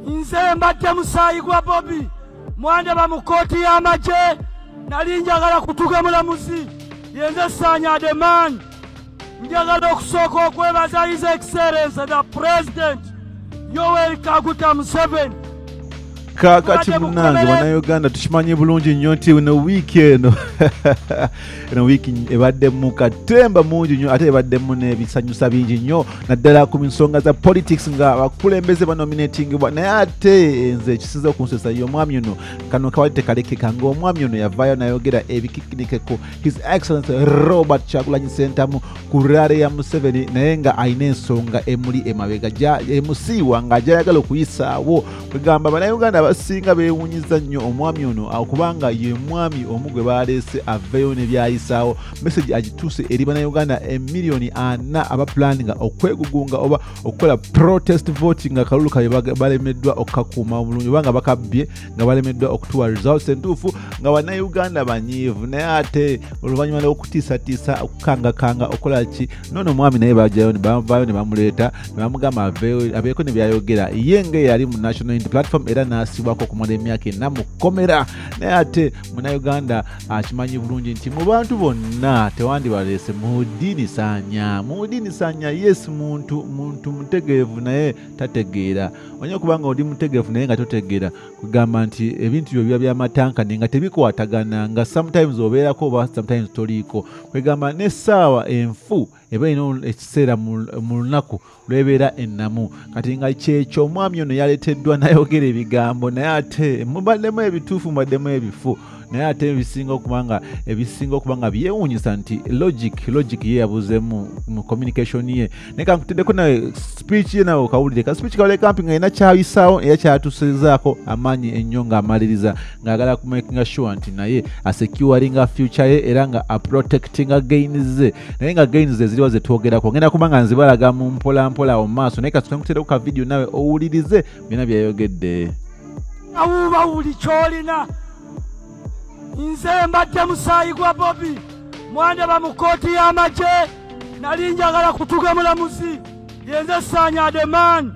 Nze mbadde musaayi gwa Bobi, mwandaba mu kkooti y'amagye, nali njagala kutuga mulamuzi, yenze Sanya the man. Njagala okusooka okwebaza His Excellency the President Yoweri Kaguta Museveni. Kakati munnange bannayuganda tukimanyi bulungi nnyo nti eno wiiki eno eno wiiki ebaddemu katemba mungi nnyo, ate ebaddemu n'ebisanyusa bingi nnyo naddala ku nsonga za politics nga abakulembeze banominatingibwa. Naye ate nze ekisinza okunsesa ye omwami ono, kano kawali tekalekeka ng'omwami ono yavaayo n'ayogera ebikikinikeko His Excellency Robert Kyagulanyi Ssentamu ku rally ya Museveni, naye nga alina ensonga emuli emabega emusiiwa nga gy'ayagala okuyisaawo. Kwegamba bannayuganda abasinga beewuunyiza nnyo omwami ono kubanga ye mwami omu gwe baleese aveeyo ne byayisaawo. Message agituuse eri bannayuganda emiliyoni 4 abapulaninga okwegugunga oba okukola protest voting nga akalulu kaabwe balemeddwa okukakuuma obulungi oba nga bakabbye nga balemeddwa okutuwa results entuufu, nga bannayuganda banyiivu. Naye ate oluvannyuma lw'okutiisatiisa okukangakanga okukola ki, noono omwami naye bajjayo ne bavaayo ne bamuleeta ne bamugamba abeeko ne byayogera. Ye nga yali mu National Unity Platform era n'asibwako okumala emyaka 4 mu kkomera. Naye ate munnayuganda akimanyi bulungi nti mu bantu bonna tewandibaleese Muhudini Sanya. Muhudini Sanya yes, muntu mutegeevu naye tategeera. Onye okubanga oli mutegeevu naye nga totegeera, kugamba nti ebintu byo biba byamatankane nga tebikwatagana, nga sometimes obeerako oba sometimes toliiko. Kwegamba n'essaawa enfu eba erina ekiseera mu lunaku lwebeera ennamu. Kati nga kyekyo omwami ono yaleeteddwa n'ayogera ebigambo, naye ate mubaddemu ebituufu mubaddemu ebifu, naye ate ebisinga okuba nga byewuunyisa nti logic ye yabuzeemu mu communication ye. Naye kankuteddeko nawe speech ye nawe okawulire ka speech kawule kampi nga erina kyayisaawo era kyatusezaako amaanyi ennyo ng'amaliriza ng'agala kumakinga sure nti naye asecuringa future ye era nga aprotectinga gains ze, naye nga gains ze ziriwa zetwogerako. Ngenda kuba nga nzibalaga mu mpola mpola awo mu maaso, naye kasooka nkuteereko ka video nawe owulirize byonna byayogedde. Awuba buli ky'olina. Nze mbadde musaayi gwa Bobi, mwandaba mu kkooti y'amagye, nali njagala kutuga mulamuzi, yenze Sanya the man.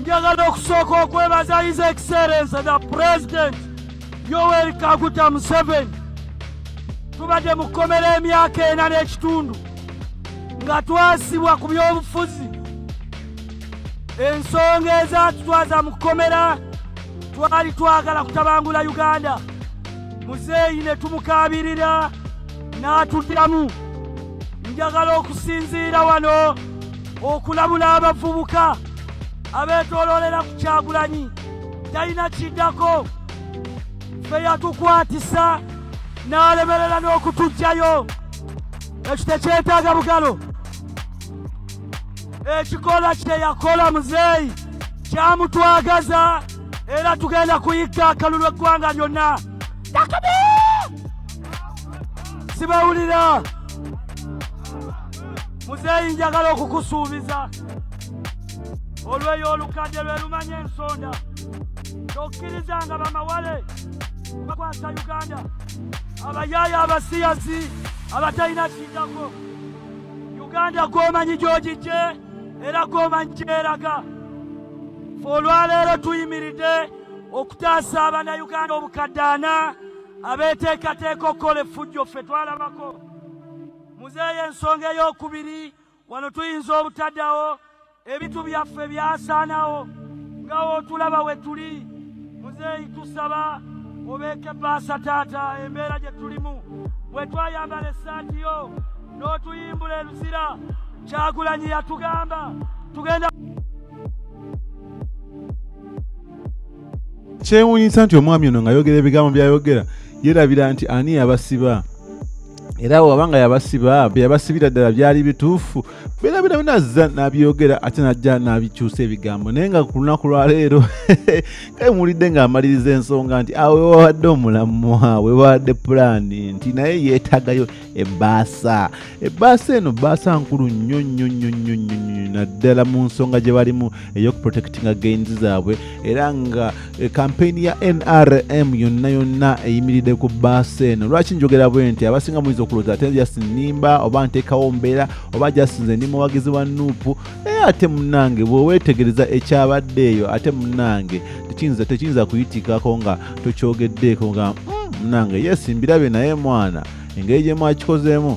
Njagala okusooka okwebaza His Excellency the President Yoweri Kaguta Museveni. Tubadde mu kkomera emyaka 4 n'ekitundu nga twasibwa ku byobufuzi. Ensonga ezaatutwaza mu kkomera twali twagala kutabangula Uganda. Muzeeyi ne tumukaabirira n'atuddamu. Njagala okusinziira wano okulabula abavubuka abeetooloolera ku Kyagulanyi, talina kiddako. Ffe yatukwatisa n'alemerera n'okutuggyayo. Ekyo tekyetaaga bugalo. Ekikola kye yakola muzeeyi kyamutwagaza, era tugenda kuyigga akalulu eggwanga lyonna. Sibawulira. Muzeeyi njagala okukusuubiza olweyo olukadde lwe lumanya ensonda, tokkirizanga bamawale bakwasa Uganda, abayaaya abasiyazi abatalina kiddako. Uganda gw'omanyi gy'ogijje era gw'omanyi gy'eraga. Ffe olwaleero tuyimiridde okutaasa abannayuganda obukadde 4 abeeteekateeka okukola effujjo. Ffe twalabako. Muzeeyi ensonga ey'okubiri, wano tuyinza obutaddawo, ebintu byaffe byasaanawo nga wootulaba we tuli. Muzeeyi tusaba obeeko ebbaasa taata embeera gye tulimu. Bwe twayambala essaati yo n'otuyimbula eruzira, Kyagulanyi yatugamba tugenda. Kyewuunyisa nti omwami ono ng'ayogera ebigambo by'ayogera yeerabira nti ani yabasiba, era wabanga yabasiba byabasibira ddala byali bituufu, beerabira binazza n'abyogera ate n'ajja n'abikyusa ebigambo. Naye nga ku lunaku lwaleero kale muwulidde ng'amaliriza ensonga nti awo wewawadde omulamwa, wewawadde pulaani nti naye yeetaagayo ebbaasa. Ebbaasa eno bbaasa nkulu nnyo nnyo nnyo nnyo nnyo nnyo naddala mu nsonga gye balimu ey'okuprotectinga gains zaabwe, era nga Campaign ya NRM yonna yonna eyimiridde ku bbaasa eno. Lwaki njogera bwe nti? Abasinga muyinza okulowooza ate just nnimba oba nteekawo mbeera oba just nze ndi muwagizi wa NUP, naye ate munnange bw'oweetegereza ekyabadde eyo, ate munnange tekiyinza kuyitikako nga tokyogeddeeko nga munnange yes mbirabye, naye mwana engeri gye mwakikozeemu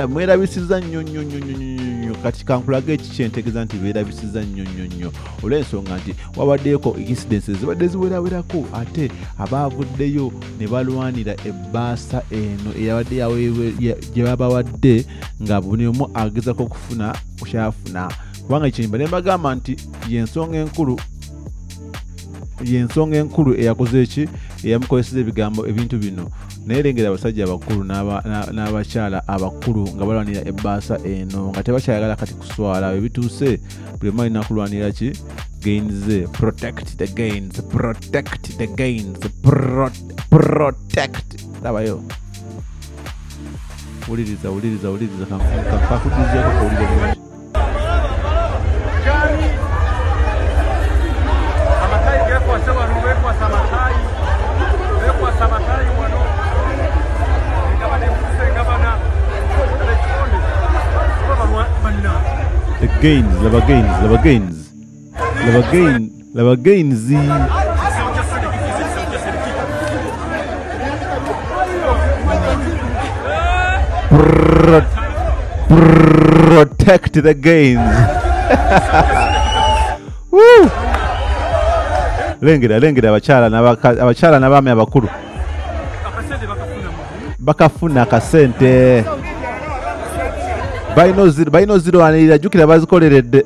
mwerabisizza nnyo nnyo nnyo nnyo nnyo. Kati kankulage eki kyentegeeza nti beerabisizza nnyo nnyo nnyo, olw'ensonga nti wabaddeko incidences zibadde ziwerawerako, ate abaavuddeyo ne balwanira ebbaasa eno eyabadde gye babawadde nga buli omu agezako okufuna kyafuna, kubanga kiyimba ne bagamba nti y'ensonga enkulu eyakoze eki eyamukozeseza ebigambo ebintu bino. Naye lengera abasajja abakulu n'abakyala abakulu nga balwanira ebbaasa eno nga tebakyayagala kati kuswala. Ebituuse buli omu alina kulwanira ki? Gains. Protect the gains, protect the gains, protect. Labayo, wuliriza wuliriza wuliriza, kakudizeeko kawulire bulungi. The gains, laba gains, laba gains, laba gain, laba gains. Protect the gains. Woo! Lengera lengera abakyala n'abaami abakulu bakafuna akasente, balina ozirwanirira, jjukira bazikoleredde.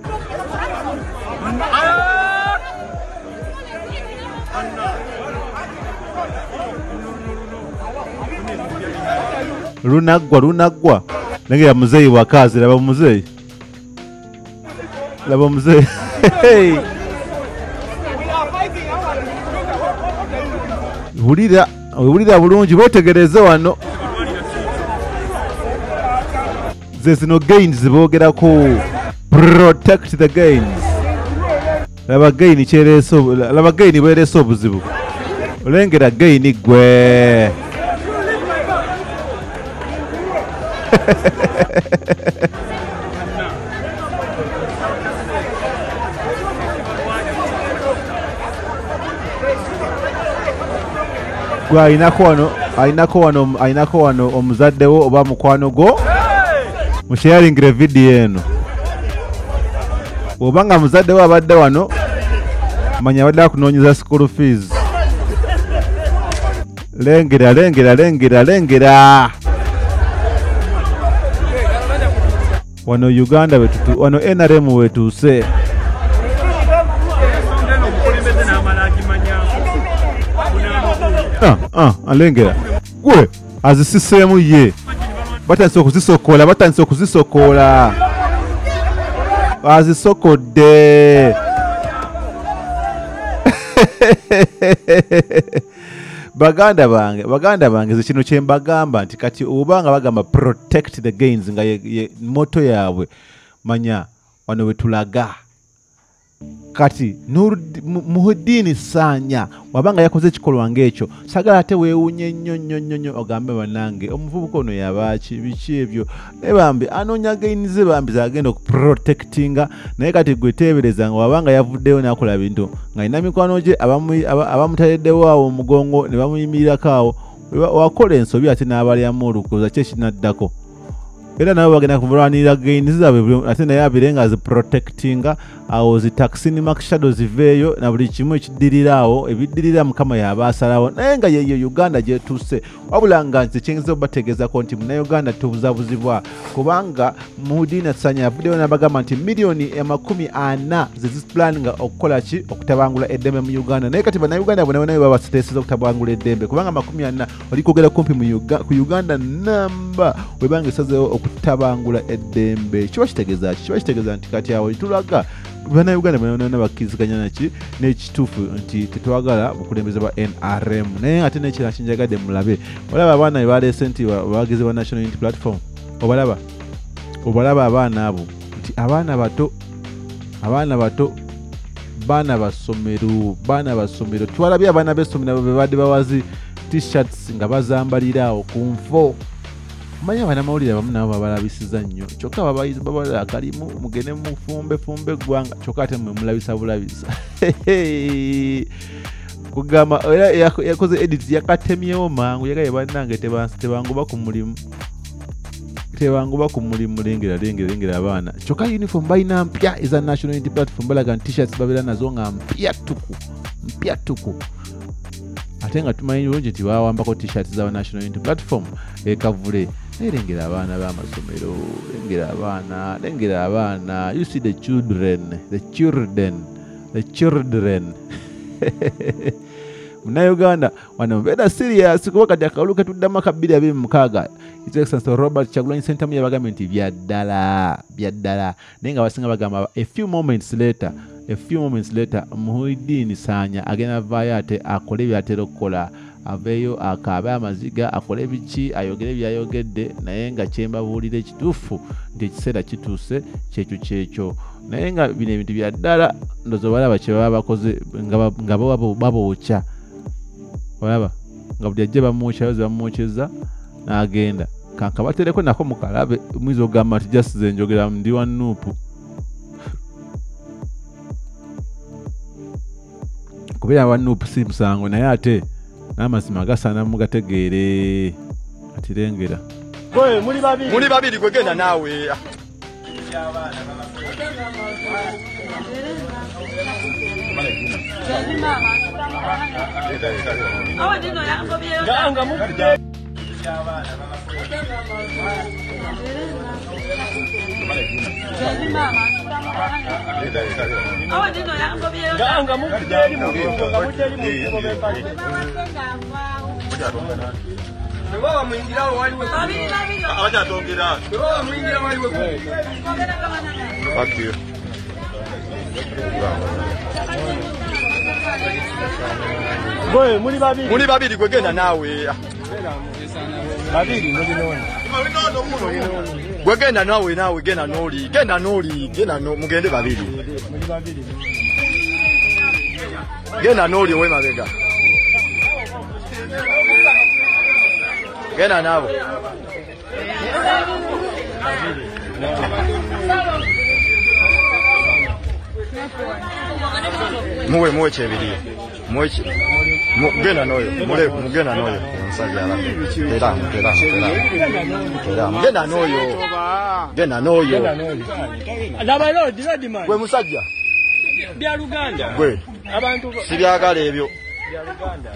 Lunaggwa lunaggwa. Lengera muzeeyi wakazi, laba muzeeyi, laba muzeeyi. Wulira wulira bulungi, beetegereze wano. Ze zino gains boogerako, protect the gains. Laba gain kyereese, laba gain bwereese obuzibu. Olengera gain gwe. Gwe ayinako wano omuzaddewo oba mukwano gwo, musharingire vidiyo eno. Bw'oba nga muzaddewo abadde wano, manya abadde akunoonyeza school fees. Lengera lengera lengera lengera. Wano Uganda wetutu, wano NRM wetuuse. Alengera gwe azisiseemu ye, batandise okuzisokola, batandise okuzisokola, azisokodde. Baganda bange, kino kye mbagamba nti kati obanga bagamba protect the gains nga ye moto yaabwe, manya wano wetulaga. Kati Muhyiddin Sanya wabanga yakoze ekikolwa ng'ekyo, sagala ate weewunye nnyo nnyo nnyo nnyo ogambe bannange omuvubuka ono yabaaki biki ebyo, naye bambi anoonya gains bambi zagenda okuprotectinga. Naye kati gwe teebereza nga wabanga yavuddeyo n'akola bintu ng'alina mikwano gye abamutaleddewo awo omugongo ne bamuyimirirako awo, wakola ensobi ate n'abalyamu olukooza ki ekinaddako. Era nabo bagenda kulwanirira gains zaabwe, ate naye abire nga aziprotectinga awo zi taxini mark shadow ziveeyo na buli kimu ekiddirira awo, ebiddirira Mukama y'aba asalawo. Naye nga yeyo Uganda gyetuuse. Wabula nga nze kyengezaako obategeezako nti munnayuganda tubuzabuzibwa, kubanga Muhyiddin Sanya avuddeyo n'abagamba nti miliyoni 40 ze zipulaninga okukola ki? Okutabangula eddembe mu Uganda. Naye kati bannayuganda bonna bonna babateeseza okutabangula eddembe, kubanga 40 oli kwogera kumpi ku Uganda namba webanga esazeewo okutabangula eddembe. Kiba kitegeeza ki? Kiba kitegeeza nti kati awo tulaga bannayuganda bonna bakkiriziganya naki n'ekituufu nti tetwagala bukulembeze bwa NRM. Naye ate n'ekirala kinjagadde mulabe, olaba abaana be baleese nti abawagizi ba National Unity Platform, obalaba abaana abo nti abaana bato Baana basomero, baana basomero. Twalabye abaana b'essomero bwe badde bawazi t-shirts nga bazambalira awo ku nfo. Manyi abanamawulire abamu nabo babalabisiza nnyo, kyokka babayizi babalala akalimu mugende mufumbe fumbe eggwanga, kyokka ate mmwe mulabisa bulabisa. Kugamba era yakoze edit yakatemyewo mangu, yagaye bannange tebangoba ku mulimu, tebangoba ku mulimu. Lengera lengera lengera abaana, kyokka uniform balina mpya eza National Unity Platform, balaga nti t-shirts babeera nazo nga mpya ttuku, mpya ttuku, ate nga tumanyi bulungi nti bawambako t-shirts za National Unity Platform ekavule. Naye lengera abaana b'amasomero, lengera abaana, lengera abaana. You see the children, the children, the children. Munnayuganda wano mbeera serious kuba kati akalulu ketuddamu aka 2026, His Excellency Robert Kyagulanyi Ssentamu yabagambye nti bya ddala, bya ddala, naye nga abasinga bagamba a few moments later, a few moments later Muhyiddin Sanya agenda avaayo ate akole by'atera okukola, aveeyo akaabe amaziga, akole biki, ayogere by'ayogedde. Naye nga kyembabuulira ekituufu nti ekiseera kituuse, kyekyo kyekyo. Naye nga bino ebintu bya ddala, ndowooza balaba kye baba bakoze nga babookya, olaba nga buli ajja bamwokya, baze bamwokyeza n'agenda. Kankabatereko nako mukalabe, muyinza okugamba nti just nze njogera ndi wa NUP. Kubeera wa NUP si musango, naye ate n'amazima gasaana mugategeere. Kati lengera. Gwe, muli babiri. Muli babiri, gwe genda naawe. Gwe, muli babiri. Muli babiri, gwe genda naawe. Babiri muli none. Gwe genda naawe, naawe genda n'oli, genda n'oli, genda no, mugende babiri. Muli babiri. Genda n'oli ow'emabega. Genda nabo. Muwe, muwe kyebiri. Muwe genda n'oyo, mule, mugenda n'oyo. Omusajja ala. Tera, tera, tera. Tera, genda n'oyo. Genda n'oyo. Laba road, road man. Gwe musajja. Bya Luganda. Gwe. Abantu sibyagala ebyo. Bya Luganda.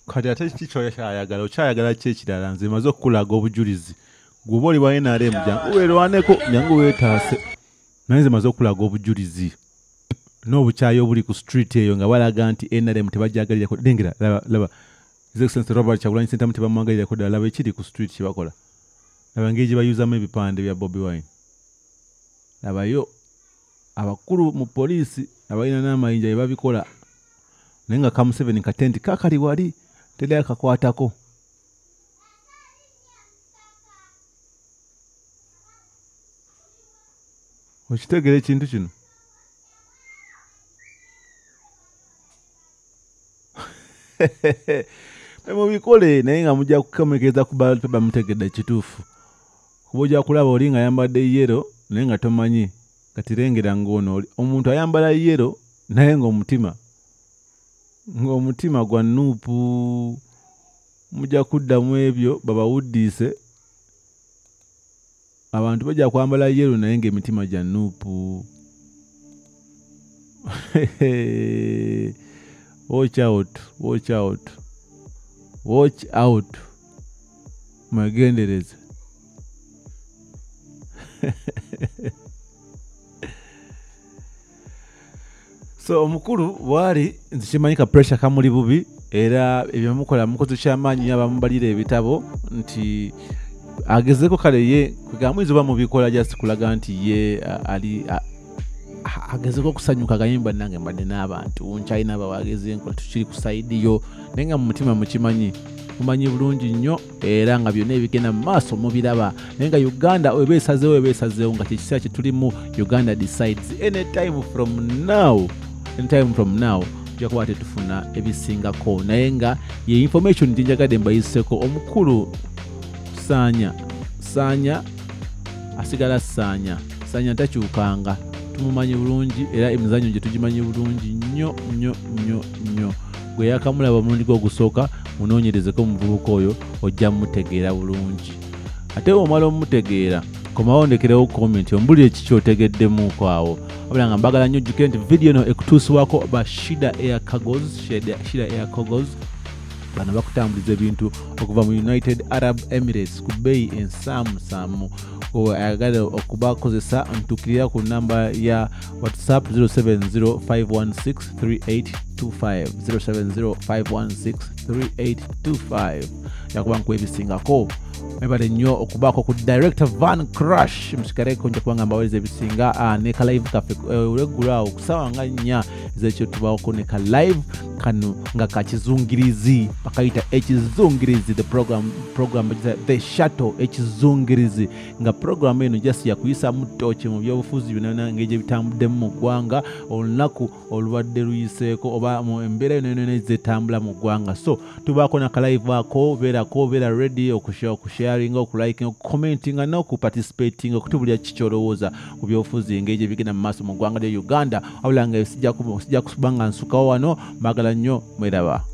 Kati ate kiki ky'okyayagala? Okyayagala ki ekirala? Nze maze okukulaga obujulizi. Gwe oli wa NRM, jangu weerwaneko, jangu weetaase. Naye nze maze okukulaga obujulizi n'obukyayi obuli ku street eyo nga balaga nti NRM tebagyagalirako. Lengera, laba, laba. His Excellency Robert Kyagulanyi Ssentamu tebamwagalirako ddala. Laba ekiri ku street kye bakola. Laba engeri gye bayuzamu ebipande bya Bobi Wine. Labayo abakulu mu poliisi abalina n'amayinja bye babikola, naye nga ka Museveni katenti kakali wali teri akakwatako. Okitegeera ekintu kino? Mubikole naye nga mujja kukomekeza ku ballot paper mutegedde ekituufu. Kuba ojja kulaba oli nga ayambadde yellow naye nga tomanyi. Kati lengera ng'ono omuntu ayambala yellow naye ng'omutima gwa NUP. Mujja kuddamu ebyo babawuddiise. Abantu bajja kwambala yellow naye ng'emitima gya NUP. Watch out, watch out, watch out. Mwegendereze. So omukulu bwali nze kimanyi ka pressure kamuli bubi, era ebyomukola mukozi kyamaanyi abamubalira ebitabo nti agezeko kale ye kugamwiza oba mubikola just kulaga nti ye ali agezeko okusanyuka gayimba nange mbadde n'abantu nkyalina bawagezi enkola tukiri ku side yo, naye nga mu mutima mukimanyi mumanyi bulungi nnyo era nga byonna ebigenda mu maaso mubiraba, naye nga Uganda eba esazeewo nga kyekiseera kye tulimu. Uganda decides anytime from now, anytime from now tujja kuba tetufuna ebisingako, naye nga ye information gye njagadde mbayiseko. Omukulu Saanya Saanya asigala Saanya Saanya takyukanga, tumumanyi bulungi era emizannyo gye tugimanyi bulungi nnyo nnyo nnyo nnyo. Gwe yakamulaba omulundi gwe ogusooka munoonyerezeko omuvubuka oyo ojja mmutegeera bulungi, ate bw'omala omutegeera komawo ndekerewo comment ombulire kiki otegeddemuuko awo. Wabula nga mbagala nnyo ojjukire nti vidiyo eno ekutuusibwako ba Shida Air Cargos. Shida Air Cargos bano bakutambuliza ebintu okuva mu United Arab Emirates ku bbeeyi ensaamusaamu. Ayagala okubakozesa ntuukirira ku namba ya WhatsApp 0705163825, 0705163825, yakuba nkuwa ebisingako. Mwebale nnyo okubaako ku Director Van Crush musikaleko, nja kubanga mbaweereza ebisinga ne ka live kaffe olweggulo awo ku ssaawa nga 4 ez'ekiro tubaako ne ka live kano nga kakizungirizi, bakayita ekizungirizi, the program the shuttle ekizungirizi, nga program eno just yakuyisaamu ttooki mu byobufuzi byonna engeri gye bitambuddemu mu ggwanga olunaku olubadde luyiseeko oba mu embeera yonna yonna ezetambula mu ggwanga. So tubaako na ka live ako, beerako, beera ready okusharinga, okulikinga, okucommentinga n'okuparticipatinga okutubulira kiki ky'olowooza ku byobufuzi engeri gye bigenda mu maaso mu ggwanga lya Uganda. Wabula nga sijja kuba nga nsukawo wano, mbagala nnyo mweraba.